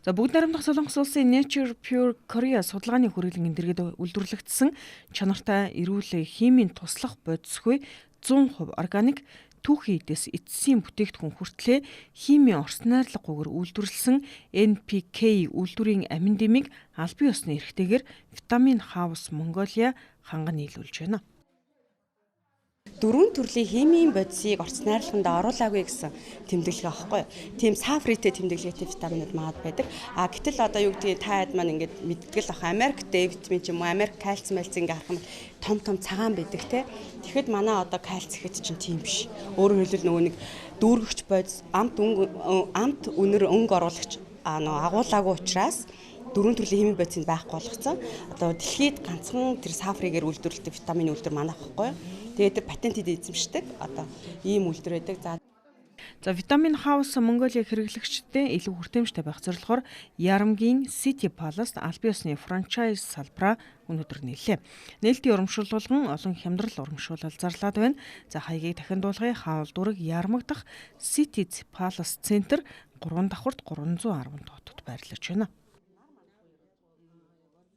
За, Бүгд Найрамдах Солонгос улсын Nature Pure Korea судалгааны хүрээлэн дэргэд үйлдвэрлэгдсэн чанартай, эрүүл, химийн туслах бодисгүй 100% органик, түүхий эдээс эцсийн бүтээгдэхүүн хүртлээ химийн орц найрлаггүйгээр үйлдвэрлэсэн NPK үйлдвэрийн амин дэмийг албан ёсны эрхтэйгээр Vitamin House Mongolia ханган нийлүүлж байна. Дөрвөн төрлийн химийн бодисыг орц найрлаганд оруулаагүй гэсэн тэмдэглэгээ аахгүй. Тийм сафритэй тэмдэглэгээтэй витаминууд маад байдаг. А гэтэл одоо юу гэдгийг та хэд маань ингээд мэддэг л ах, Америк Д витамин ч юм уу, Америк кальци мальц ингээд харах юм том том цагаан байдаг те. Тэгэхэд манай одоо кальци гэхэд чинь тийм биш. Өөрөөр хэлбэл, нөгөө нэг дүүргэгч бодис, амт өнгө, амт үнэр өнгө оруулагч нөгөө агуулаагүй учраас дөрвөн төрлийн химийн бодисыг байхгүй болгоцсон. Одоо дэлхийд ганцхан тэр сафригээр үйлдвэрлэдэг витамины үйлдвэр манайх байхгүй юу? Тэгээд тэр патентыг эзэмшдэг. Одоо ийм үйлдвэр байдаг. За, Vitamin House Mongolia хэрэглэгчдэд илүү хүртээмжтэй байх зорилгоор Ярамгийн City Palace албан ёсны франчайз салбараа өнөөдөр нээлээ. Нээлтийн урамшуул болгон олон хямдрал урамшуулал зарлаад байна. За, хаягийг дахин дуулгая. Хаул дүүрэг Ярмаг дахь City Palace Center 3 давхарт 310 хотод байрлаж байна.